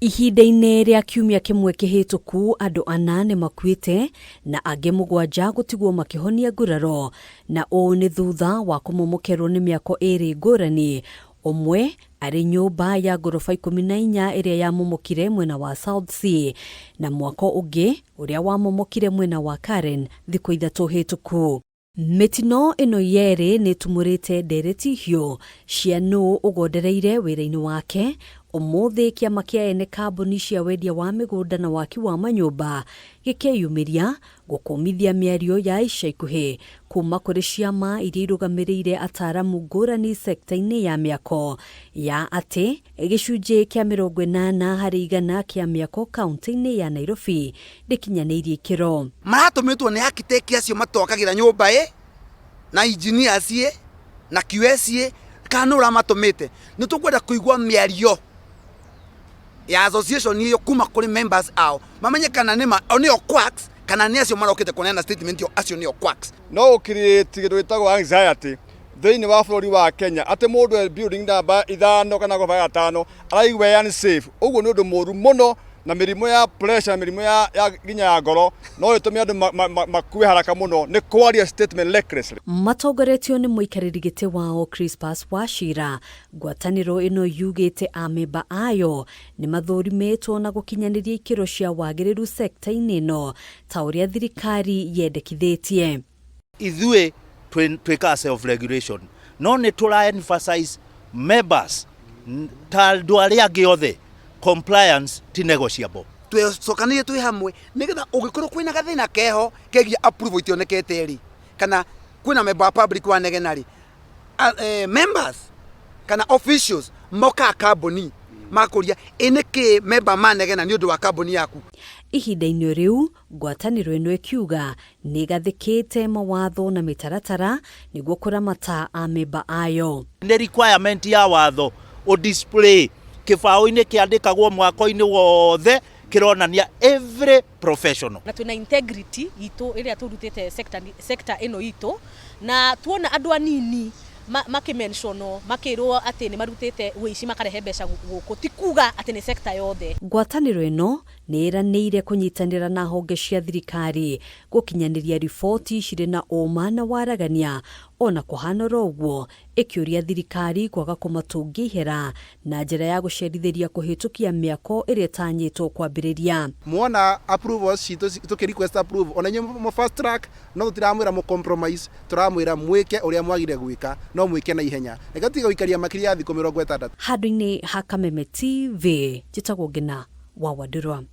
Ihinda-inĩ rĩa kiumia kĩmwe kĩhĩtũku andũ ana nĩ makuĩte na angĩ mũgwanja gũtigwo makĩhonia nguraro, na ũũ nĩ thutha wa kũmomokerwo nĩ mĩako ĩrĩ ngũrani, ũmwe arĩ nyũmba ya ngoroba 14 ĩrĩa yamomokire mwena wa South C na mwako ũngĩ ũrĩa wamomokire mwena wa Karen thikũ ithatũ hĩtũku. Mĩtino ĩno yerĩ nĩtumũrĩte ndereti hiũ cia nũ ũgondereire wĩra-inĩ wake. Ũmũthĩ kĩama kĩa ene kambuni cia wendia wa mĩgũnda na waki wa manyũmba gĩkeyumĩria gũkũmithia mĩario ya ica ikuhĩ kuma kũrĩ ciama iria irũgamĩrĩire ataaramu ngũrani sekta-inĩ ya mĩako ya atĩ gĩcunjĩ kĩa 80% kĩa mĩako kaunti-inĩ ya Nairobi ndĩkinyanĩirie ikĩro. Maratũmĩtwo nĩ architect acio matwakagĩra nyũmba ĩ, na engineers ĩ, na QS ĩ, kana nũ ũramatũmĩte? Nĩ tũkwenda kũigua mĩario ya association ĩyo kuma kũrĩ members ao mamenye kana nĩma o nĩo quacks kana nĩ acio marokĩte kũneana statement ĩyo acio nĩo quacks. No ũ create kĩndũ gĩtagwo anxiety thĩinĩ wa bũrũri wa Kenya atĩ mũndũ e building number ithano kana ngoroba ya gatano araigua e unsafe. Ũguo nĩ ũndũ mũru mũno na mĩrimũ ya pressure na mĩrimũ ya, ya nginya ya ngoro no ĩtũme andũ ma, ma, ma, makue haraka mũno nĩ kwaria statement recklessly. Matongoretio nĩ mũikarĩri gĩtĩ wao Crispus Wachira, ngwatanĩro ĩno yugĩte amemba ayo nĩ mathũrimĩtwo na gũkinyanĩria ikĩro cia wagĩrĩru sekta-inĩ ĩno ta ũrĩa thirikari yendekithĩtie. Ithuĩ twĩkaga self regulation no nĩ tũra emphasize members ta andũ arĩa angĩ othe, compliance ti negotiable. Twecokanĩire twĩ hamwe nĩgetha ũngĩkorwo kwĩna gathĩna keho kegiĩ approval itionekete rĩ, kana kwĩna member wa public wanegena rĩ, members kana officials mokaga kambuni makũria ĩ nĩkĩ member manegena nĩ ũndũ wa kambuni yaku. Ihinda-inĩ rĩu ngwatanĩro ĩno ĩkiuga nĩ ĩgathĩkĩte mawatho na mĩtaratara nĩguo kũramata amemba ayo. Nĩ requirement ya watho ũ display kĩbaũ-inĩ kĩandĩkagwo mwako-inĩ wothe kĩronania every professional. Na twĩna integrity itũ ĩrĩa tũrutĩte sector, sector ĩno itũ, na tuona andũ anini makĩmentionwo makĩrwo atĩ nĩ marutĩte ũici makarehe mbeca gũkũ, ti kuga atĩ nĩ sector yothe. Ngwatanĩro ĩno nĩ ĩranĩire kũnyitanĩra na honge cia thirikari gũkinyanĩria riboti cirĩ na ũma na waragania, ona kũhana oro ũguo ĩkĩũria thirikari kwaga kũmatũngia ihera na njĩra ya gũcerithĩria kũhĩtũkia mĩako ĩrĩa ĩtanyĩtwo kwambĩrĩria. Mwona approvals citũ tũkĩ request approve ona inyuĩ mũ fast track, no tũtiramwĩra mũ compromise, tũramwĩra mwĩke ũrĩa mwagire gwĩka no mwĩke na ihenya, reke tũtige gũikaria makĩria ya thikũ 60. Handũ-inĩ ha Kameme TV, njĩtagwo Ngĩna wa Wandũrwa.